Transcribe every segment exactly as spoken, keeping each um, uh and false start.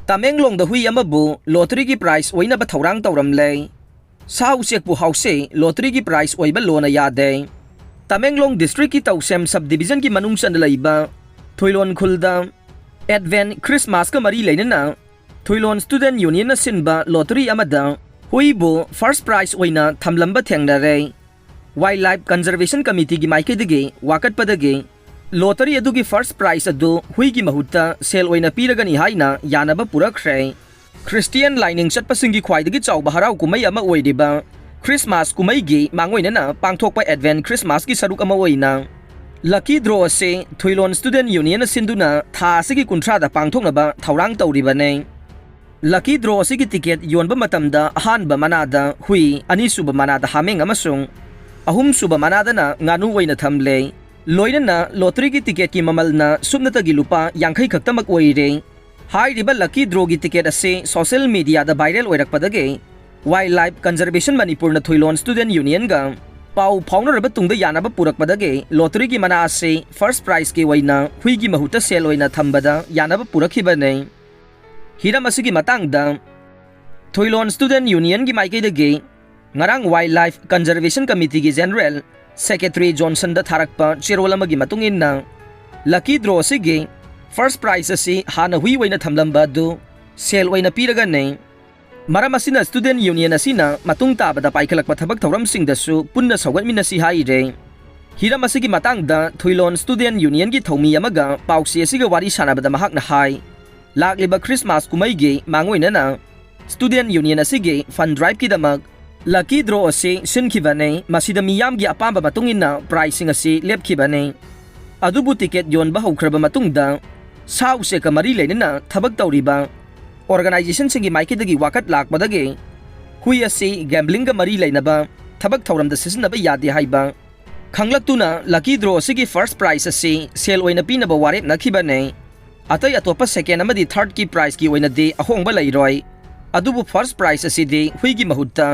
ꯇꯃꯦꯡꯂꯣꯡꯗ ꯍꯨꯏ ꯑꯃꯕꯨ ꯂꯣꯇꯔꯤꯒꯤ ꯄ꯭ꯔꯥꯏꯖ ꯑꯣꯏꯅꯕ ꯊꯧꯔꯥꯡ ꯇꯧꯔꯝꯂꯦ꯫ ꯁꯥ ꯎꯆꯦꯛꯄꯨ ꯍꯥꯎꯁꯦ, ꯂꯣꯇꯔꯤꯒꯤ ꯄ꯭ꯔꯥꯏꯖ ꯑꯣꯏꯕ ꯂꯣꯅ ꯌꯥꯗꯦ꯫ ꯇꯃꯦꯡꯂꯣꯡ ꯗꯤꯁꯇ꯭ꯔꯤꯛꯀꯤ ꯇꯧꯁꯦꯝ ꯁꯕ ꯗꯤꯕꯤꯖꯟꯒꯤ ꯃꯅꯨꯡ ꯆꯟꯅ ꯂꯩꯕ ꯊꯣꯏꯂꯣꯟ ꯈꯨꯜꯗ ꯑꯦꯗꯚꯦꯟ ꯈ꯭ꯔꯤꯁꯃꯥꯁꯀ ꯃꯔꯤ ꯂꯩꯅꯅ ꯊꯣꯏꯂꯣꯟ ꯁ꯭ꯇꯨꯗꯦꯟꯠ ꯌꯨꯅꯤꯌꯟꯅ ꯁꯤꯟꯕ ꯂꯣꯇꯔꯤ ꯑꯃꯗ ꯍꯨꯏꯕꯨ ꯐꯥꯔꯁ ꯄ꯭ꯔꯥꯏꯖ ꯑꯣꯏꯅ ꯊꯝꯂꯝꯕ ꯊꯦꯡꯅꯔꯦ꯫ ꯋꯥꯏꯜꯗ ꯂꯥꯏꯐ ꯀꯟꯖꯔꯕꯦꯁꯟ ꯀꯃꯤꯇꯤꯒꯤ ꯃꯥꯏꯀꯩꯗꯒꯤ ꯋꯥꯀꯠꯄꯗꯒꯤ ꯂꯣꯇꯔꯤ ꯑꯗꯨꯒꯤ ꯐꯥꯔꯁ ꯄ꯭ꯔꯥꯏꯖ ꯑꯗꯨ ꯍꯨꯏꯒꯤ ꯃꯍꯨꯠꯇ ꯁꯦꯜ ꯑꯣꯏꯅ ꯄꯤꯔꯒꯅꯤ ꯍꯥꯏꯅ ꯌꯥꯅꯕ ꯄꯨꯔꯛꯈ꯭ꯔꯦ꯫ ꯈ꯭ꯔꯤꯁꯇꯤꯌꯟ ꯂꯥꯏꯅꯤꯡ ꯆꯠꯄꯁꯤꯡꯒꯤ ꯈ꯭ꯋꯥꯏꯗꯒꯤ ꯆꯥꯎꯕ ꯍꯔꯥꯎ ꯀꯨꯝꯍꯩ ꯑꯃ ꯑꯣꯏꯔꯤꯕ ꯈ꯭ꯔꯤꯁꯃꯥꯁ ꯀꯨꯝꯍꯩꯒꯤ ꯃꯥꯡꯑꯣꯏꯅꯅ ꯄꯥꯡꯊꯣꯛꯄ ꯑꯦꯗꯚꯦꯟ ꯈ꯭ꯔꯤꯁꯃꯥꯁꯀꯤ ꯁꯔꯨꯛ ꯑꯃ ꯑꯣꯏꯅ ꯂꯀꯤ ꯗ꯭ꯔꯣ ꯑꯁꯤ ꯊꯨꯏꯂꯣꯟ ꯁ꯭ꯇꯨꯗꯦꯟꯠ ꯌꯨꯅꯤꯌꯟꯅ ꯁꯤꯟꯗꯨꯅ ꯊꯥ ꯑꯁꯤꯒꯤ ꯀꯨꯟꯊ꯭ꯔꯥꯗ ꯄꯥꯡꯊꯣꯛꯅꯕ ꯊꯧꯔꯥꯡ ꯇꯧꯔꯤꯕꯅꯤ꯫ ꯂꯀꯤ ꯗ꯭ꯔꯣ ꯑꯁꯤꯒꯤ ꯇꯤꯀꯦꯠ ꯌꯣꯟꯕ ꯃꯇꯝꯗ ꯑꯍꯥꯟꯕ ꯃꯅꯥꯗ ꯍꯨꯏ, ꯑꯅꯤꯁꯨꯕ ꯃꯅꯥꯗ ꯍꯥꯃꯦꯡ ꯑꯃꯁꯨꯡ ꯑꯍꯨꯝꯁꯨꯕ ꯃꯅꯥꯗꯅ ꯉꯥꯅꯨ ꯑꯣꯏꯅ ꯊꯝꯂꯦ꯫ ꯂꯣꯏꯅꯅ ꯂꯣꯇꯔꯤꯒꯤ ꯇꯤꯀꯦꯠꯀꯤ ꯃꯃꯜꯅ ꯁꯨꯞꯅꯇꯒꯤ ꯂꯨꯄꯥ ꯌꯥꯡꯈꯩ ꯈꯛꯇꯃꯛ ꯑꯣꯏꯔꯦ꯫ ꯍꯥꯏꯔꯤꯕ ꯂꯀꯤ ꯗ꯭ꯔꯣꯒꯤ ꯇꯤꯀꯦꯠ ꯑꯁꯤ ꯁꯣꯁꯤꯌꯦꯜ ꯃꯤꯗꯤꯌꯥꯗ ꯚꯥꯏꯔꯦꯜ ꯑꯣꯏꯔꯛꯄꯗꯒꯤ ꯋꯥꯏꯜꯗ ꯂꯥꯏꯐ ꯀꯟꯖꯔꯕꯦꯁꯟ ꯃꯅꯤꯄꯨꯔꯅ ꯊꯨꯏꯂꯣꯟ ꯁ꯭ꯇꯨꯗꯦꯟꯠ ꯌꯨꯅꯤꯌꯟꯒ ꯄꯥꯎ ꯐꯥꯎꯅꯔꯕ ꯇꯨꯡꯗ ꯌꯥꯅꯕ ꯄꯨꯔꯛꯄꯗꯒꯤ ꯂꯣꯇꯔꯤꯒꯤ ꯃꯅꯥ ꯑꯁꯤ ꯐꯥꯔꯁ ꯄ꯭ꯔꯥꯏꯖꯀꯤ ꯑꯣꯏꯅ ꯍꯨꯏꯒꯤ ꯃꯍꯨꯠꯇ ꯁꯦꯜ ꯑꯣꯏꯅ ꯊꯝꯕꯗ ꯌꯥꯅꯕ ꯄꯨꯔꯛꯈꯤꯕꯅꯤ꯫ ꯍꯤꯔꯝ ꯑꯁꯤꯒꯤ ꯃꯇꯥꯡꯗ ꯊꯨꯏꯂꯣꯟ ꯁ꯭ꯇꯨꯗꯦꯟꯠ ꯌꯨꯅꯤꯌꯟꯒꯤ ꯃꯥꯏꯀꯩꯗꯒꯤ ꯉꯔꯥꯡ ꯋꯥꯏꯜꯗ ꯂꯥꯏꯐ ꯀꯟꯖꯔꯕꯦꯁꯟ ꯀꯃꯤꯇꯤꯒꯤ ꯖꯦꯅꯔꯦꯜ ꯁꯦꯀ꯭ꯔꯦꯇꯔꯤ ꯖꯣꯟꯁꯟꯗ ꯊꯥꯔꯛꯄ ꯆꯦꯔꯣꯜ ꯑꯃꯒꯤ ꯃꯇꯨꯡ ꯏꯟꯅ ꯂꯀꯤ ꯗ꯭ꯔꯣ ꯑꯁꯤꯒꯤ ꯐꯥꯔꯁ ꯄ꯭ꯔꯥꯏꯖ ꯑꯁꯤ ꯍꯥꯟꯅ ꯍꯨꯏ ꯑꯣꯏꯅ ꯊꯝꯂꯝꯕ ꯑꯗꯨ ꯁꯦꯜ ꯑꯣꯏꯅ ꯄꯤꯔꯒꯅꯤ꯫ ꯃꯔꯝ ꯑꯁꯤꯅ ꯁ꯭ꯇꯨꯗꯦꯟꯠ ꯌꯨꯅꯤꯌꯟ ꯑꯁꯤꯅ ꯃꯇꯨꯡ ꯇꯥꯕꯗ ꯄꯥꯏꯈꯠꯂꯛꯄ ꯊꯕꯛ ꯊꯧꯔꯝꯁꯤꯡꯗꯁꯨ ꯄꯨꯟꯅ ꯁꯧꯒꯠꯃꯤꯟꯅꯁꯤ ꯍꯥꯏꯔꯦ꯫ ꯍꯤꯔꯝ ꯑꯁꯤꯒꯤ ꯃꯇꯥꯡꯗ ꯊꯨꯏꯂꯣꯟ ꯁ꯭ꯇꯨꯗꯦꯟꯠ ꯌꯨꯅꯤꯌꯟꯒꯤ ꯊꯧꯃꯤ ꯑꯃꯒ ꯄꯥꯎꯆꯦ ꯑꯁꯤꯒ ꯋꯥꯔꯤ ꯁꯥꯟꯅꯕꯗ ꯃꯍꯥꯛꯅ ꯍꯥꯏ, ꯂꯥꯛꯂꯤꯕ ꯈ꯭ꯔꯤꯁꯃꯥꯁ ꯀꯨꯝꯍꯩꯒꯤ ꯃꯥꯡꯑꯣꯏꯅꯅ ꯁ꯭ꯇꯨꯗꯦꯟꯠ ꯌꯨꯅꯤꯌꯟ ꯑꯁꯤꯒꯤ ꯐꯟ ꯗ꯭ꯔꯥꯏꯚꯀꯤꯗꯃꯛ ꯂꯀꯤ ꯗ꯭ꯔꯣ ꯑꯁꯤ ꯁꯤꯟꯈꯤꯕꯅꯤ꯫ ꯃꯁꯤꯗ ꯃꯤꯌꯥꯝꯒꯤ ꯑꯄꯥꯝꯕ ꯃꯇꯨꯡ ꯏꯟꯅ ꯄ꯭ꯔꯥꯏꯖꯁꯤꯡ ꯑꯁꯤ ꯂꯦꯞꯈꯤꯕꯅꯤ꯫ ꯑꯗꯨꯕꯨ ꯇꯤꯀꯦꯠ ꯌꯣꯟꯕ ꯍꯧꯈ꯭ꯔꯕ ꯃꯇꯨꯡꯗ ꯁꯥ ꯎꯆꯦꯛꯀ ꯃꯔꯤ ꯂꯩꯅꯅ ꯊꯕꯛ ꯇꯧꯔꯤꯕ ꯑꯣꯔꯒꯅꯥꯏꯖꯦꯁꯟꯁꯤꯡꯒꯤ ꯃꯥꯏꯀꯩꯗꯒꯤ ꯋꯥꯀꯠ ꯂꯥꯛꯄꯗꯒꯤ ꯍꯨꯏ ꯑꯁꯤ ꯒꯦꯝꯕ꯭ꯂꯤꯡꯒ ꯃꯔꯤ ꯂꯩꯅꯕ ꯊꯕꯛ ꯊꯧꯔꯝꯗ ꯁꯤꯖꯤꯟꯅꯕ ꯌꯥꯗꯦ ꯍꯥꯏꯕ ꯈꯪꯂꯛꯇꯨꯅ ꯂꯀꯤ ꯗ꯭ꯔꯣ ꯑꯁꯤꯒꯤ ꯐꯥꯔꯁ ꯄ꯭ꯔꯥꯏꯖ ꯑꯁꯤ ꯁꯦꯜ ꯑꯣꯏꯅ ꯄꯤꯅꯕ ꯋꯥꯔꯦꯞꯅꯈꯤꯕꯅꯤ꯫ ꯑꯇꯩ ꯑꯇꯣꯞꯄ ꯁꯦꯀꯦꯟ ꯑꯃꯗꯤ ꯊꯥꯔꯠꯀꯤ ꯄ꯭ꯔꯥꯏꯖꯀꯤ ꯑꯣꯏꯅꯗꯤ ꯑꯍꯣꯡꯕ ꯂꯩꯔꯣꯏ꯫ ꯑꯗꯨꯕꯨ ꯐꯥꯔꯁ ꯄ꯭ꯔꯥꯏꯖ ꯑꯁꯤꯗꯤ ꯍꯨꯏꯒꯤ ꯃꯍꯨꯠꯇ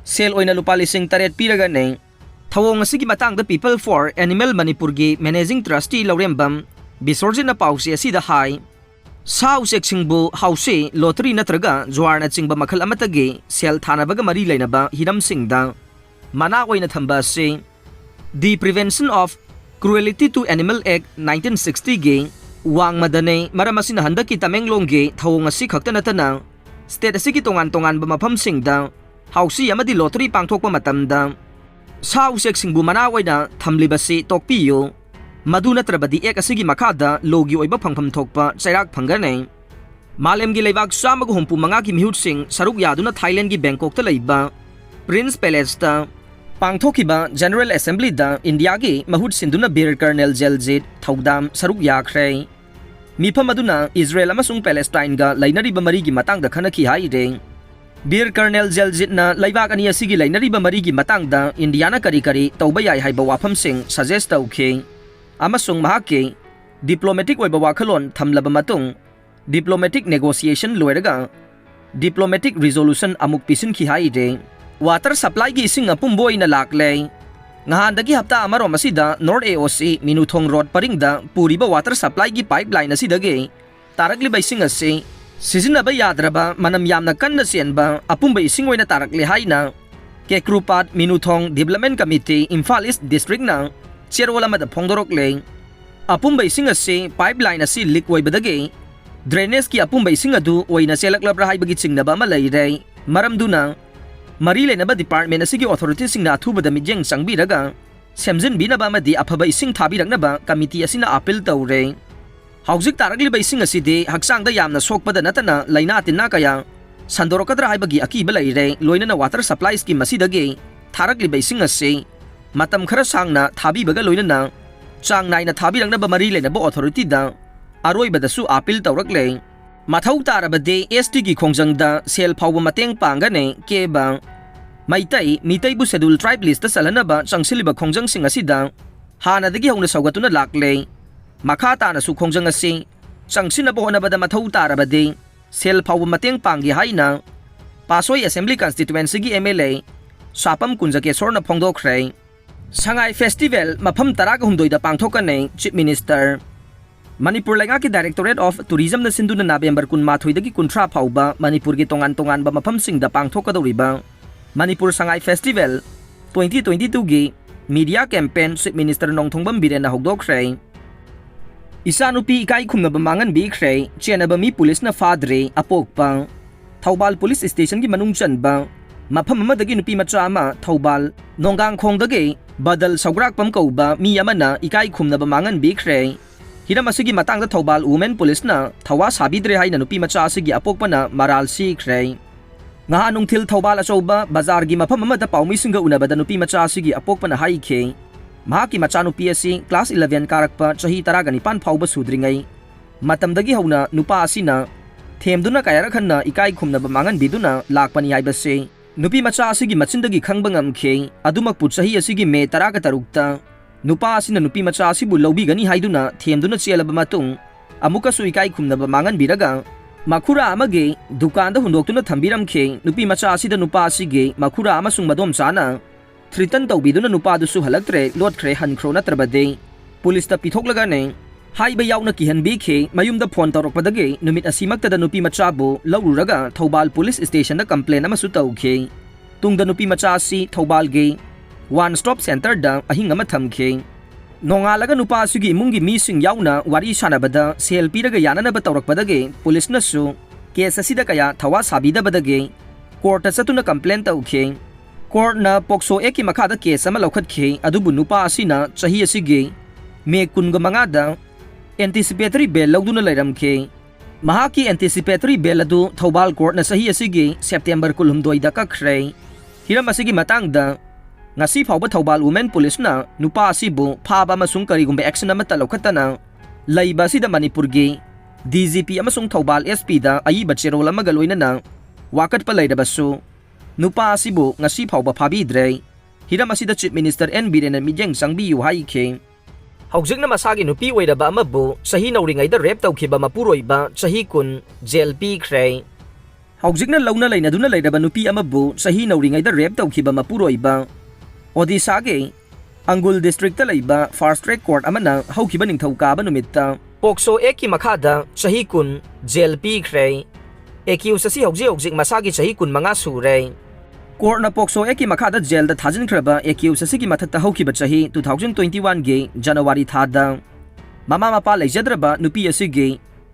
ꯁꯦꯜ ꯑꯣꯏꯅ ꯂꯨꯄꯥ ꯂꯤꯁꯤꯡ ꯇꯔꯦꯠ ꯄꯤꯔꯒꯅꯤ꯫ ꯊꯧꯑꯣꯡ ꯑꯁꯤꯒꯤ ꯃꯇꯥꯡꯗ ꯄꯤꯄꯜ ꯐꯣꯔ ꯑꯦꯅꯤꯃꯦꯜ ꯃꯅꯤꯄꯨꯔꯒꯤ ꯃꯦꯅꯦꯖꯤꯡ ꯇ꯭ꯔꯁꯇꯤ ꯂꯧꯔꯦꯝꯕꯝ ꯕꯤꯁꯣꯔꯖꯤꯠꯅ ꯄꯥꯎꯆꯦ ꯑꯁꯤꯗ ꯍꯥꯏ, ꯁꯥ ꯎꯆꯦꯛꯁꯤꯡꯕꯨ ꯍꯥꯎꯁꯤ, ꯂꯣꯇꯔꯤ ꯅꯠꯇ꯭ꯔꯒ ꯖꯨꯋꯥꯔꯅꯆꯤꯡꯕ ꯃꯈꯜ ꯑꯃꯠꯇꯒꯤ ꯁꯦꯜ ꯊꯥꯅꯕꯒ ꯃꯔꯤ ꯂꯩꯅꯕ ꯍꯤꯔꯝꯁꯤꯡꯗ ꯃꯅꯥ ꯑꯣꯏꯅ ꯊꯝꯕ ꯑꯁꯤ The Prevention of Cruelty to Animal Act nineteen sixty ꯒꯤ ꯋꯥꯡꯃꯗꯅꯤ꯫ ꯃꯔꯝ ꯑꯁꯤꯅ ꯍꯟꯗꯛꯀꯤ ꯇꯃꯦꯡꯂꯣꯡꯒꯤ ꯊꯧꯑꯣꯡ ꯑꯁꯤ ꯈꯛꯇ ꯅꯠꯇꯅ state ꯑꯁꯤꯒꯤ ꯇꯣꯉꯥꯟ ꯇꯣꯉꯥꯟꯕ ꯃꯐꯝꯁꯤꯡꯗ ꯍꯥꯎꯁꯤ ꯑꯃꯗꯤ ꯂꯣꯇꯔꯤ ꯄꯥꯡꯊꯣꯛꯄ ꯃꯇꯝꯗ ꯁꯥ ꯎꯆꯦꯛꯁꯤꯡꯕꯨ ꯃꯅꯥ ꯑꯣꯏꯅ ꯊꯝꯂꯤꯕꯁꯤ ꯇꯣꯛꯄꯤꯌꯨ꯫ ꯃꯗꯨ ꯅꯠꯇ꯭ꯔꯕꯗꯤ act ꯑꯁꯤꯒꯤ ꯃꯈꯥꯗ ꯂꯣꯒꯤ ꯑꯣꯏꯕ ꯐꯪꯐꯝ ꯊꯣꯛꯄ ꯆꯩꯔꯥꯛ ꯐꯪꯒꯅꯤ꯫ ꯃꯥꯂꯦꯝꯒꯤ ꯂꯩꯕꯥꯛ ꯆꯥꯝꯃꯒ ꯍꯨꯝꯐꯨ ꯃꯉꯥꯒꯤ ꯃꯤꯍꯨꯠꯁꯤꯡ ꯁꯔꯨꯛ ꯌꯥꯗꯨꯅ ꯊꯥꯏꯂꯦꯟꯒꯤ ꯕꯦꯡꯀꯣꯛꯇ ꯂꯩꯕ Prince Palaceꯇ ꯄꯥꯡꯊꯣꯛꯈꯤꯕ General Assemblyꯗ ꯏꯟꯗꯤꯌꯥꯒꯤ ꯃꯍꯨꯠ ꯁꯤꯟꯗꯨꯅ ꯕꯤꯔ ꯀꯔꯅꯦꯜ ꯖꯦꯜꯖꯤꯠ ꯊꯧꯗꯥꯝ ꯁꯔꯨꯛ ꯌꯥꯈ꯭ꯔꯦ꯫ ꯃꯤꯐꯝ ꯑꯗꯨꯅ ꯏꯖꯔꯦꯜ ꯑꯃꯁꯨꯡ ꯄꯦꯂꯦꯁꯇꯥꯏꯟꯒ ꯂꯩꯅꯔꯤꯕ ꯃꯔꯤꯒꯤ ꯃꯇꯥꯡꯗ ꯈꯟꯅꯈꯤ ꯍꯥꯏꯔꯤ꯫ ꯕꯤꯔ ꯀꯔꯅꯦꯜ ꯖꯦꯜꯖꯤꯠꯅ ꯂꯩꯕꯥꯛ ꯑꯅꯤ ꯑꯁꯤꯒꯤ ꯂꯩꯅꯔꯤꯕ ꯃꯔꯤꯒꯤ ꯃꯇꯥꯡꯗ ꯏꯟꯗꯤꯌꯥꯅ ꯀꯔꯤ ꯀꯔꯤ ꯇꯧꯕ ꯌꯥꯏ ꯍꯥꯏꯕ ꯋꯥꯐꯝꯁꯤꯡ suggest ꯇꯧꯈꯤ ꯑꯃꯁꯨꯡ ꯃꯍꯥꯛꯀꯤ diplomatic ꯑꯣꯏꯕ ꯋꯥꯈꯜꯂꯣꯟ ꯊꯝꯂꯕ ꯃꯇꯨꯡ diplomatic negotiation ꯂꯣꯏꯔꯒ diplomatic resolution ꯑꯃꯨꯛ ꯄꯤꯁꯤꯟꯈꯤ ꯍꯥꯏꯔꯦ꯫ Water supplyꯒꯤ ꯏꯁꯤꯡ ꯑꯄꯨꯝꯕ ꯑꯣꯏꯅ ꯂꯥꯛꯂꯦ꯫ ꯉꯍꯥꯟꯗꯒꯤ ꯍꯞꯇꯥ ꯑꯃꯔꯣꯝ ꯑꯁꯤꯗ North A O C Minuthong road ꯄꯔꯤꯡꯗ ꯄꯨꯔꯤꯕ water supplyꯒꯤ pipeline ꯑꯁꯤꯗꯒꯤ ꯇꯥꯔꯛꯂꯤꯕ ꯏꯁꯤꯡ ꯑꯁꯤ ꯁꯤꯖꯤꯟꯅꯕ ꯌꯥꯗ꯭ꯔꯕ, ꯃꯅꯝ ꯌꯥꯝꯅ ꯀꯟꯅ ꯆꯦꯟꯕ ꯑꯄꯨꯝꯕ ꯏꯁꯤꯡ ꯑꯣꯏꯅ ꯇꯥꯔꯛꯂꯦ ꯍꯥꯏꯅ ꯀꯦꯀ꯭ꯔꯨꯄꯥꯠ ꯃꯤꯅꯨꯊꯣꯡ Development Committee, ꯏꯝꯐꯥꯜ East Districtꯅ ꯆꯦꯔꯣꯜ ꯑꯃꯗ ꯐꯣꯡꯗꯣꯔꯛꯂꯦ꯫ ꯑꯄꯨꯝꯕ ꯏꯁꯤꯡ ꯑꯁꯤ pipeline ꯑꯁꯤ leak ꯑꯣꯏꯕꯗꯒꯤ drainageꯀꯤ ꯑꯄꯨꯝꯕ ꯏꯁꯤꯡ ꯑꯗꯨ ꯑꯣꯏꯅ ꯆꯦꯜꯂꯛꯂꯕ꯭ꯔꯥ ꯍꯥꯏꯕꯒꯤ ꯆꯤꯡꯅꯕ ꯑꯃ ꯂꯩꯔꯦ꯫ ꯃꯔꯝꯗꯨꯅ ꯃꯔꯤ ꯂꯩꯅꯕ department ꯑꯁꯤꯒꯤ authorityꯁꯤꯡꯅ ꯑꯊꯨꯕꯗ ꯃꯤꯠꯌꯦꯡ ꯆꯪꯕꯤꯔꯒ ꯁꯦꯝꯖꯤꯟꯕꯤꯅꯕ ꯑꯃꯗꯤ ꯑꯐꯕ ꯏꯁꯤꯡ ꯊꯥꯕꯤꯔꯛꯅꯕ committee ꯑꯁꯤꯅ appeal ꯇꯧꯔꯦ꯫ ꯍꯧꯖꯤꯛ ꯇꯥꯔꯛꯂꯤꯕ ꯏꯁꯤꯡ ꯑꯁꯤꯗꯤ ꯍꯛꯆꯥꯡꯗ ꯌꯥꯝꯅ ꯁꯣꯛꯄꯗ ꯅꯠꯇꯅ ꯂꯥꯏꯅꯥ ꯇꯤꯟꯅꯥ ꯀꯌꯥ ꯁꯟꯗꯣꯔꯛꯀꯗ꯭ꯔꯥ ꯍꯥꯏꯕꯒꯤ ꯑꯀꯤꯕ ꯂꯩꯔꯦ꯫ ꯂꯣꯏꯅꯅ water supply scheme ꯑꯁꯤꯗꯒꯤ ꯊꯥꯔꯛꯂꯤꯕ ꯏꯁꯤꯡ ꯑꯁꯤ ꯃꯇꯝ ꯈꯔ ꯁꯥꯡꯅ ꯊꯥꯕꯤꯕꯒ ꯂꯣꯏꯅꯅ ꯆꯥꯡ ꯅꯥꯏꯅ ꯊꯥꯕꯤꯔꯛꯅꯕ ꯃꯔꯤ ꯂꯩꯅꯕ authorityꯗ ꯑꯔꯣꯏꯕꯗꯁꯨ appeal ꯇꯧꯔꯛꯂꯦ꯫ ꯃꯊꯧ ꯇꯥꯔꯕꯗꯤ STꯒꯤ ꯈꯣꯡꯖꯪꯗ ꯁꯦꯜ ꯐꯥꯎꯕ ꯃꯇꯦꯡ ꯄꯥꯡꯒꯅꯤ꯫ ꯀꯦꯕ ꯃꯩꯇꯩ, ꯃꯤꯇꯩꯕꯨ Scheduled Tribe listꯇ ꯆꯜꯍꯟꯅꯕ ꯆꯪꯁꯤꯜꯂꯤꯕ ꯈꯣꯡꯖꯪꯁꯤꯡ ꯑꯁꯤꯗ ꯍꯥꯟꯅꯗꯒꯤ ꯍꯧꯅ ꯁꯧꯒꯠꯇꯨꯅ ꯂꯥꯛꯂꯦ꯫ ꯃꯈꯥ ꯇꯥꯅꯁꯨ ꯈꯣꯡꯖꯪ ꯑꯁꯤ ꯆꯪꯁꯤꯟꯅꯕ ꯍꯣꯠꯅꯕꯗ ꯃꯊꯧ ꯇꯥꯔꯕꯗꯤ ꯁꯦꯜ ꯐꯥꯎꯕ ꯃꯇꯦꯡ ꯄꯥꯡꯒꯦ ꯍꯥꯏꯅ ꯄꯥꯁꯣꯏ Assembly Constituencyꯒꯤ MLA ꯁꯥꯄꯝ ꯀꯨꯟꯖꯀꯦꯁꯣꯔꯅ ꯐꯣꯡꯗꯣꯛꯈ꯭ꯔꯦ꯫ ꯁꯉꯥꯏ Festival ꯃꯐꯝ ꯇꯔꯥꯒ ꯍꯨꯝꯗꯣꯏꯗ ꯄꯥꯡꯊꯣꯛꯀꯅꯤ꯫ Chief Minister ꯃꯅꯤꯄꯨꯔ ꯂꯩꯉꯥꯛꯀꯤ Directorate of Tourismꯅ ꯁꯤꯟꯗꯨꯅ ꯅꯕꯦꯝꯕꯔ ꯀꯨꯟꯃꯥꯊꯣꯏꯗꯒꯤ ꯀꯨꯟꯊ꯭ꯔꯥ ꯐꯥꯎꯕ ꯃꯅꯤꯄꯨꯔꯒꯤ ꯇꯣꯉꯥꯟ ꯇꯣꯉꯥꯟꯕ ꯃꯐꯝꯁꯤꯡꯗ ꯄꯥꯡꯊꯣꯛꯀꯗꯧꯔꯤꯕ Manipur Sangai Festival twenty twenty twoꯒꯤ media campaign Chief Minister Nongthombam ꯕꯤꯔꯦꯟꯅ ꯍꯧꯗꯣꯛꯈ꯭ꯔꯦ꯫ ꯏꯆꯥꯅꯨꯄꯤ ꯏꯀꯥꯏ ꯈꯨꯝꯅꯕ ꯃꯥꯡꯍꯟꯕꯤꯈ꯭ꯔꯦ, ꯆꯦꯟꯅꯕ ꯃꯤ ꯄꯨꯂꯤꯁꯅ ꯐꯥꯗ꯭ꯔꯦ, ꯑꯄꯣꯛꯄ꯫ ꯊꯧꯕꯥꯜ ꯄꯨꯂꯤꯁ ꯁ꯭ꯇꯦꯁꯟꯒꯤ ꯃꯅꯨꯡ ꯆꯟꯕ ꯃꯐꯝ ꯑꯃꯗꯒꯤ ꯅꯨꯄꯤ ꯃꯆꯥ ꯑꯃ ꯊꯧꯕꯥꯜ ꯅꯣꯡꯒꯥꯡꯈꯣꯡꯗꯒꯤ ꯕꯗꯜ ꯁꯧꯒ꯭ꯔꯥꯛꯄꯝ ꯀꯧꯕ ꯃꯤ ꯑꯃꯅ ꯏꯀꯥꯏ ꯈꯨꯝꯅꯕ ꯃꯥꯡꯍꯟꯕꯤꯈ꯭ꯔꯦ꯫ ꯍꯤꯔꯝ ꯑꯁꯤꯒꯤ ꯃꯇꯥꯡꯗ ꯊꯧꯕꯥꯜ ꯋꯨꯃꯦꯟ ꯄꯨꯂꯤꯁꯅ ꯊꯋꯥ ꯁꯥꯕꯤꯗ꯭ꯔꯦ ꯍꯥꯏꯅ ꯅꯨꯄꯤ ꯃꯆꯥ ꯑꯁꯤꯒꯤ ꯑꯄꯣꯛꯄꯅ ꯃꯔꯥꯜ ꯁꯤꯈ꯭ꯔꯦ꯫ ꯉꯍꯥꯟ ꯅꯨꯡꯊꯤꯜ ꯊꯧꯕꯥꯜ ꯑꯆꯧꯕ ꯕꯖꯥꯔꯒꯤ ꯃꯐꯝ ꯑꯃꯗ ꯄꯥꯎꯃꯤꯁꯤꯡꯒ ꯎꯅꯕꯗ ꯅꯨꯄꯤ ꯃꯆꯥ ꯑꯁꯤꯒꯤ ꯑꯄꯣꯛꯄꯅ ꯍꯥꯏꯈꯤ, ꯃꯍꯥꯛꯀꯤ ꯃꯆꯥꯅꯨꯄꯤ ꯑꯁꯤ class eleven ꯀꯥꯔꯛꯄ ꯆꯍꯤ ꯇꯔꯥꯒ ꯅꯤꯄꯥꯟ ꯐꯥꯎꯕ ꯁꯨꯗ꯭ꯔꯤꯉꯩ ꯃꯇꯝꯗꯒꯤ ꯍꯧꯅ ꯅꯨꯄꯥ ꯑꯁꯤꯅ ꯊꯦꯝꯗꯨꯅ ꯀꯌꯥꯔꯛ ꯍꯟꯅ ꯏꯀꯥꯏ ꯈꯨꯝꯅꯕ ꯃꯥꯡꯍꯟꯕꯤꯗꯨꯅ ꯂꯥꯛꯄꯅꯤ ꯍꯥꯏꯕꯁꯤ ꯅꯨꯄꯤ ꯃꯆꯥ ꯑꯁꯤꯒꯤ ꯃꯆꯤꯟꯗꯒꯤ ꯈꯪꯕ ꯉꯝꯈꯤ꯫ ꯑꯗꯨꯃꯛꯄꯨ ꯆꯍꯤ ꯑꯁꯤꯒꯤ ꯃꯦ ꯇꯔꯥꯒ ꯇꯔꯨꯛꯇ ꯅꯨꯄꯥ ꯑꯁꯤꯅ ꯅꯨꯄꯤ ꯃꯆꯥ ꯑꯁꯤꯕꯨ ꯂꯧꯕꯤꯒꯅꯤ ꯍꯥꯏꯗꯨꯅ ꯊꯦꯝꯗꯨꯅ ꯆꯦꯜꯂꯕ ꯃꯇꯨꯡ ꯑꯃꯨꯛꯀꯁꯨ ꯏꯀꯥꯏ ꯈꯨꯝꯅꯕ ꯃꯥꯡꯍꯟꯕꯤꯔꯒ ꯃꯈꯨꯔꯥ ꯑꯃꯒꯤ ꯗꯨꯀꯥꯟꯗ ꯍꯨꯟꯗꯣꯛꯇꯨꯅ ꯊꯝꯕꯤꯔꯝꯈꯤ꯫ ꯅꯨꯄꯤ ꯃꯆꯥ ꯑꯁꯤꯗ ꯅꯨꯄꯥ ꯑꯁꯤꯒꯤ ꯃꯈꯨꯔꯥ ꯑꯃꯁꯨꯡ ꯃꯗꯣꯝꯆꯥꯅ threaten ꯇꯧꯕꯤꯗꯨꯅ ꯅꯨꯄꯥꯗꯨꯁꯨ ꯍꯜꯂꯛꯇ꯭ꯔꯦ, ꯂꯣꯠꯈ꯭ꯔꯦ, ꯍꯟꯈ꯭ꯔꯣ ꯅꯠꯇ꯭ꯔꯕꯗꯤ ꯄꯨꯂꯤꯁꯇ ꯄꯤꯊꯣꯛꯂꯒꯅꯤ ꯍꯥꯏꯕ ꯌꯥꯎꯅ ꯀꯤꯍꯟꯕꯤꯈꯤ꯫ ꯃꯌꯨꯝꯗ phone ꯇꯧꯔꯛꯄꯗꯒꯤ ꯅꯨꯃꯤꯠ ꯑꯁꯤꯃꯛꯇꯗ ꯅꯨꯄꯤ ꯃꯆꯥꯕꯨ ꯂꯧꯔꯨꯔꯒ ꯊꯧꯕꯥꯜ ꯄꯨꯂꯤꯁ ꯁ꯭ꯇꯦꯁꯟꯗ complain ꯑꯃꯁꯨ ꯇꯧꯈꯤ꯫ ꯇꯨꯡꯗ ꯅꯨꯄꯤ ꯃꯆꯥ ꯑꯁꯤ ꯊꯧꯕꯥꯜꯒꯤ One Stop Centreꯗ ꯑꯍꯤꯡ ꯑꯃ ꯊꯝꯈꯤ꯫ ꯅꯣꯡꯉꯥꯜꯂꯒ ꯅꯨꯄꯥ ꯑꯁꯤꯒꯤ ꯏꯃꯨꯡꯒꯤ ꯃꯤꯁꯤꯡ ꯌꯥꯎꯅ ꯋꯥꯔꯤ ꯁꯥꯟꯅꯕꯗ ꯁꯦꯜ ꯄꯤꯔꯒ ꯌꯥꯅꯅꯕ ꯇꯧꯔꯛꯄꯗꯒꯤ ꯄꯨꯂꯤꯁꯅꯁꯨ case ꯑꯁꯤꯗ ꯀꯌꯥ ꯊꯋꯥ ꯁꯥꯕꯤꯗꯕꯗꯒꯤ courtꯇ ꯆꯠꯇꯨꯅ complain ꯇꯧꯈꯤ꯫ Courtꯅ POCSO Actꯀꯤ ꯃꯈꯥꯗ case ꯑꯃ ꯂꯧꯈꯠꯈꯤ, ꯑꯗꯨꯕꯨ ꯅꯨꯄꯥ ꯑꯁꯤꯅ ꯆꯍꯤ ꯑꯁꯤꯒꯤ ꯃꯦ ꯀꯨꯟꯒ ꯃꯉꯥꯗ anticipatory bail ꯂꯧꯗꯨꯅ ꯂꯩꯔꯝꯈꯤ꯫ ꯃꯍꯥꯛꯀꯤ anticipatory bail ꯑꯗꯨ ꯊꯧꯕꯥꯜ courtꯅ ꯆꯍꯤ ꯑꯁꯤꯒꯤ September ꯀꯨꯟꯍꯨꯝꯗꯣꯏꯗ ꯀꯛꯈ꯭ꯔꯦ꯫ ꯍꯤꯔꯝ ꯑꯁꯤꯒꯤ ꯃꯇꯥꯡꯗ ꯉꯁꯤ ꯐꯥꯎꯕ ꯊꯧꯕꯥꯜ ꯋꯨꯃꯦꯟ ꯄꯨꯂꯤꯁꯅ ꯅꯨꯄꯥ ꯑꯁꯤꯕꯨ ꯐꯥꯕ ꯑꯃꯁꯨꯡ ꯀꯔꯤꯒꯨꯝꯕ action ꯑꯃꯠꯇ ꯂꯧꯈꯠꯇꯅ ꯂꯩꯕ ꯑꯁꯤꯗ ꯃꯅꯤꯄꯨꯔꯒꯤ DGP ꯑꯃꯁꯨꯡ ꯊꯧꯕꯥꯜ SPꯗ ꯑꯏꯕ ꯆꯦꯔꯣꯜ ꯑꯃꯒ ꯂꯣꯏꯅꯅ ꯋꯥꯀꯠꯄ ꯂꯩꯔꯕꯁꯨ ꯅꯨꯄꯥ ꯑꯁꯤꯕꯨ ꯉꯁꯤ ꯐꯥꯎꯕ ꯐꯥꯕꯤꯗ꯭ꯔꯦ꯫ ꯍꯤꯔꯝ ꯑꯁꯤꯗ Chief Minister N ꯕꯤꯔꯦꯟꯅ ꯃꯤꯠꯌꯦꯡ ꯆꯪꯕꯤꯌꯨ ꯍꯥꯏꯈꯤ꯫ ꯍꯧꯖꯤꯛꯅ ꯃꯁꯥꯒꯤ ꯅꯨꯄꯤ ꯑꯣꯏꯔꯕ ꯑꯃꯕꯨ ꯆꯍꯤ ꯅꯧꯔꯤꯉꯩꯗ rape ꯇꯧꯈꯤꯕ ꯃꯄꯨꯔꯣꯏꯕ ꯆꯍꯤ ꯀꯨꯟ jail ꯄꯤꯈ꯭ꯔꯦ꯫ ꯍꯧꯖꯤꯛꯅ ꯂꯧꯅ ꯂꯩꯅꯗꯨꯅ ꯂꯩꯔꯕ ꯅꯨꯄꯤ ꯑꯃꯕꯨ ꯆꯍꯤ ꯅꯧꯔꯤꯉꯩꯗ rape ꯇꯧꯈꯤꯕ ꯃꯄꯨꯔꯣꯏꯕ ꯑꯣꯗꯤꯁꯥꯒꯤ ꯑꯪꯒꯨꯜ districtꯇ ꯂꯩꯕ fast track court ꯑꯃꯅ ꯍꯧꯈꯤꯕ ꯅꯤꯡꯊꯧꯀꯥꯕ ꯅꯨꯃꯤꯠꯇ ꯄꯣꯛꯁꯣ ꯑꯦꯛꯀꯤ ꯃꯈꯥꯗ ꯆꯍꯤ ꯀꯨꯟ ꯖꯦꯜ ꯄꯤꯈ꯭ꯔꯦ꯫ ꯑꯦꯀ꯭ꯌꯨꯁ ꯑꯁꯤ ꯍꯧꯖꯤꯛ ꯍꯧꯖꯤꯛ ꯃꯁꯥꯒꯤ ꯆꯍꯤ ꯀꯨꯟꯃꯉꯥ ꯁꯨꯔꯦ꯫ ꯀꯣꯔꯠꯅ ꯄꯣꯛꯁꯣ ꯑꯦꯛꯀꯤ ꯃꯈꯥꯗ ꯖꯦꯜꯗ ꯊꯥꯖꯤꯟꯈ꯭ꯔꯕ ꯑꯦꯀ꯭ꯌꯨꯁ ꯑꯁꯤꯒꯤ ꯃꯊꯛꯇ ꯍꯧꯈꯤꯕ ꯆꯍꯤ two thousand twenty one ꯒꯤ ꯖꯅꯋꯥꯔꯤ ꯊꯥꯗ ꯃꯃꯥ ꯃꯄꯥ ꯂꯩꯖꯗ꯭ꯔꯕ ꯅꯨꯄꯤ ꯑꯁꯤꯒꯤ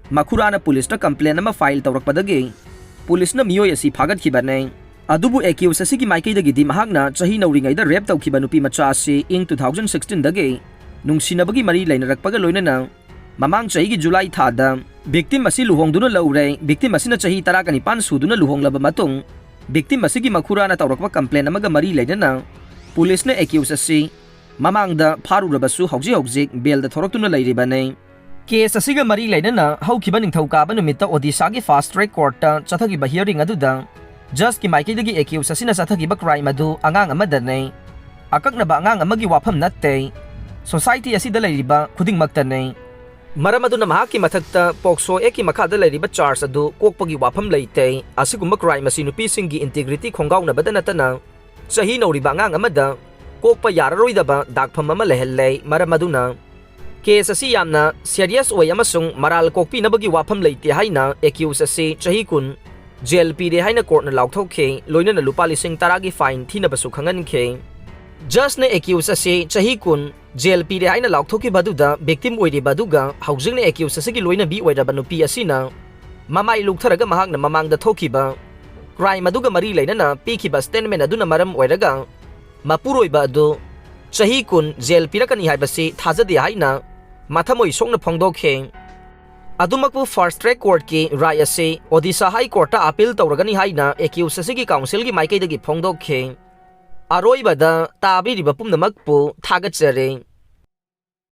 ꯃꯈꯨꯔꯥꯅ ꯄꯨꯂꯤꯁꯇ ꯀꯝꯄ꯭ꯂꯦꯟ ꯑꯃ ꯐꯥꯏꯜ ꯇꯧꯔꯛꯄꯗꯒꯤ ꯄꯨꯂꯤꯁꯅ ꯃꯤꯑꯣꯏ ꯑꯁꯤ ꯐꯥꯒꯠꯈꯤꯕꯅꯤ꯫ ꯑꯗꯨꯕꯨ ꯑꯦꯀ꯭ꯌꯨꯁ ꯑꯁꯤꯒꯤ ꯃꯥꯏꯀꯩꯗꯒꯤꯗꯤ ꯃꯍꯥꯛꯅ ꯆꯍꯤ ꯅꯧꯔꯤꯉꯩꯗ ꯔꯦꯞ ꯇꯧꯈꯤꯕ ꯅꯨꯄꯤ ꯃꯆꯥ ꯑꯁꯤ ꯏꯪ two thousand sixteen ꯗꯒꯤ ꯅꯨꯡꯁꯤꯅꯕꯒꯤ ꯃꯔꯤ ꯂꯩꯅꯔꯛꯄꯒ ꯂꯣꯏꯅꯅ ꯃꯃꯥꯡ ꯆꯍꯤꯒꯤ ꯖꯨꯂꯥꯏ ꯊꯥꯗ ꯚꯤꯛꯇꯤꯝ ꯑꯁꯤ ꯂꯨꯍꯣꯡꯗꯨꯅ ꯂꯧꯔꯦ꯫ ꯚꯤꯛꯇꯤꯝ ꯑꯁꯤꯅ ꯆꯍꯤ ꯇꯔꯥꯅꯤꯄꯥꯟ ꯁꯨꯗꯨꯅ ꯂꯨꯍꯣꯡꯂꯕ ꯃꯇꯨꯡ ꯚꯤꯛꯇꯤꯝ ꯑꯁꯤꯒꯤ ꯃꯈꯨꯔꯥꯅ ꯇꯧꯔꯛꯄ ꯀꯝꯄ꯭ꯂꯦꯟ ꯑꯃꯒ ꯃꯔꯤ ꯂꯩꯅꯅ ꯄꯨꯂꯤꯁꯅ ꯑꯦꯀ꯭ꯌꯨꯁ ꯑꯁꯤ ꯃꯃꯥꯡꯗ ꯐꯥꯔꯨꯔꯕꯁꯨ ꯍꯧꯖꯤꯛ ꯍꯧꯖꯤꯛ ꯕꯦꯜꯗ ꯊꯣꯔꯛꯇꯨꯅ ꯂꯩꯔꯤꯕꯅꯤ꯫ ꯀꯦꯁ ꯑꯁꯤꯒ ꯃꯔꯤ ꯂꯩꯅꯅ ꯍꯧꯈꯤꯕ ꯅꯤꯡꯊꯧꯀꯥꯕ ꯅꯨꯃꯤꯠꯇ ꯑꯣꯗꯤꯁꯥꯒꯤ ꯐꯥꯁ ꯇ꯭ꯔꯦꯛ ꯀꯣꯔꯠꯇ ꯆꯠꯊꯈꯤꯕ ꯍꯤꯌꯔꯤꯡ ꯑꯗꯨꯗ ꯖꯁꯀꯤ ꯃꯥꯏꯀꯩꯗꯒꯤ ꯑꯦꯀ꯭ꯌꯨꯁ ꯑꯁꯤꯅ ꯆꯠꯊꯈꯤꯕ ꯀ꯭ꯔꯥꯏꯝ ꯑꯗꯨ ꯑꯉꯥꯡ ꯑꯃꯗꯅꯤ꯫ ꯑꯀꯛꯅꯕ ꯑꯉꯥꯡ ꯑꯃꯒꯤ ꯋꯥꯐꯝ ꯅꯠꯇꯦ, ꯁꯣꯁꯥꯏꯇꯤ ꯑꯁꯤꯗ ꯂꯩꯔꯤꯕ ꯈꯨꯗꯤꯡꯃꯛꯇꯅꯤ꯫ ꯃꯔꯝ ꯑꯗꯨꯅ ꯃꯍꯥꯛꯀꯤ ꯃꯊꯛꯇ ꯄꯣꯛꯁꯣ ꯑꯦꯛꯀꯤ ꯃꯈꯥꯗ ꯂꯩꯔꯤꯕ ꯆꯥꯔꯖ ꯑꯗꯨ ꯀꯣꯛꯄꯒꯤ ꯋꯥꯐꯝ ꯂꯩꯇꯦ꯫ ꯑꯁꯤꯒꯨꯝꯕ ꯀ꯭ꯔꯥꯏꯝ ꯑꯁꯤ ꯅꯨꯄꯤꯁꯤꯡꯒꯤ ꯏꯟꯇꯤꯒ꯭ꯔꯤꯇꯤ ꯈꯣꯡꯒꯥꯎꯅꯕꯗ ꯅꯠꯇꯅ ꯆꯍꯤ ꯅꯧꯔꯤꯕ ꯑꯉꯥꯡ ꯑꯃꯗ ꯀꯣꯛꯄ ꯌꯥꯔꯔꯣꯏꯗꯕ ꯗꯥꯛꯐꯝ ꯑꯃ ꯂꯩꯍꯜꯂꯦ꯫ ꯃꯔꯝ ꯑꯗꯨꯅ ꯀꯦꯁ ꯑꯁꯤ ꯌꯥꯝꯅ ꯁꯦꯔꯤꯌꯁ ꯑꯣꯏ ꯑꯃꯁꯨꯡ ꯃꯔꯥꯜ ꯀꯣꯛꯄꯤꯅꯕꯒꯤ ꯋꯥꯐꯝ ꯂꯩꯇꯦ ꯍꯥꯏꯅ ꯑꯦꯀ꯭ꯌꯨꯁ ꯑꯁꯤ ꯆꯍꯤ ꯀꯨꯟ ꯖꯦꯜ ꯄꯤꯔꯦ ꯍꯥꯏꯅ ꯀꯣꯔꯠꯅ ꯂꯥꯎꯊꯣꯛꯈꯤ, ꯂꯣꯏꯅꯅ ꯂꯨꯄꯥ ꯂꯤꯁꯤꯡ ꯇꯔꯥꯒꯤ ꯐꯥꯏꯟ ꯊꯤꯅꯕꯁꯨ ꯈꯪꯍꯟꯈꯤ꯫ ꯖꯁꯅ ꯑꯦꯀ꯭ꯌꯨꯁ ꯑꯁꯤ ꯆꯍꯤ ꯀꯨꯟ ꯖꯦꯜ ꯄꯤꯔꯦ ꯍꯥꯏꯅ ꯂꯥꯎꯊꯣꯛꯈꯤꯕ ꯑꯗꯨꯗ ꯚꯤꯛꯇꯤꯝ ꯑꯣꯏꯔꯤꯕ ꯑꯗꯨꯒ ꯍꯧꯖꯤꯛꯅ ꯑꯦꯀ꯭ꯌꯨꯁ ꯑꯁꯤꯒꯤ ꯂꯣꯏꯅꯕꯤ ꯑꯣꯏꯔꯕ ꯅꯨꯄꯤ ꯑꯁꯤꯅ ꯃꯃꯥꯏ ꯂꯨꯛꯊꯔꯒ ꯃꯍꯥꯛꯅ ꯃꯃꯥꯡꯗ ꯊꯣꯛꯈꯤꯕ ꯀ꯭ꯔꯥꯏꯝ ꯑꯗꯨꯒ ꯃꯔꯤ ꯂꯩꯅꯅ ꯄꯤꯈꯤꯕ ꯁ꯭ꯇꯦꯠꯃꯦꯟ ꯑꯗꯨꯅ ꯃꯔꯝ ꯑꯣꯏꯔꯒ ꯃꯄꯨꯔꯣꯏꯕ ꯑꯗꯨ ꯆꯍꯤ ꯀꯨꯟ ꯖꯦꯜ ꯄꯤꯔꯛꯀꯅꯤ ꯍꯥꯏꯕꯁꯤ ꯊꯥꯖꯗꯦ ꯍꯥꯏꯅ ꯃꯊꯃꯣꯏ ꯁꯣꯛꯅ ꯐꯣꯡꯗꯣꯛꯈꯤ꯫ ꯑꯗꯨꯃꯛꯄꯨ ꯐꯥꯁ ꯇ꯭ꯔꯦꯛ ꯀꯣꯔꯠꯀꯤ ꯔꯥꯏ ꯑꯁꯤ ꯑꯣꯗꯤꯁꯥ ꯍꯥꯏ ꯀꯣꯔꯠꯇ ꯑꯄꯤꯜ ꯇꯧꯔꯒꯅꯤ ꯍꯥꯏꯅ ꯑꯦꯀ꯭ꯌꯨꯁ ꯑꯁꯤꯒꯤ ꯀꯥꯎꯟꯁꯤꯜꯒꯤ ꯃꯥꯏꯀꯩꯗꯒꯤ ꯐꯣꯡꯗꯣꯛꯈꯤ꯫ ꯑꯔꯣꯏꯕꯗ ꯇꯥꯕꯤꯔꯤꯕ ꯄꯨꯝꯅꯃꯛꯄꯨ ꯊꯥꯒꯠꯆꯔꯤ꯫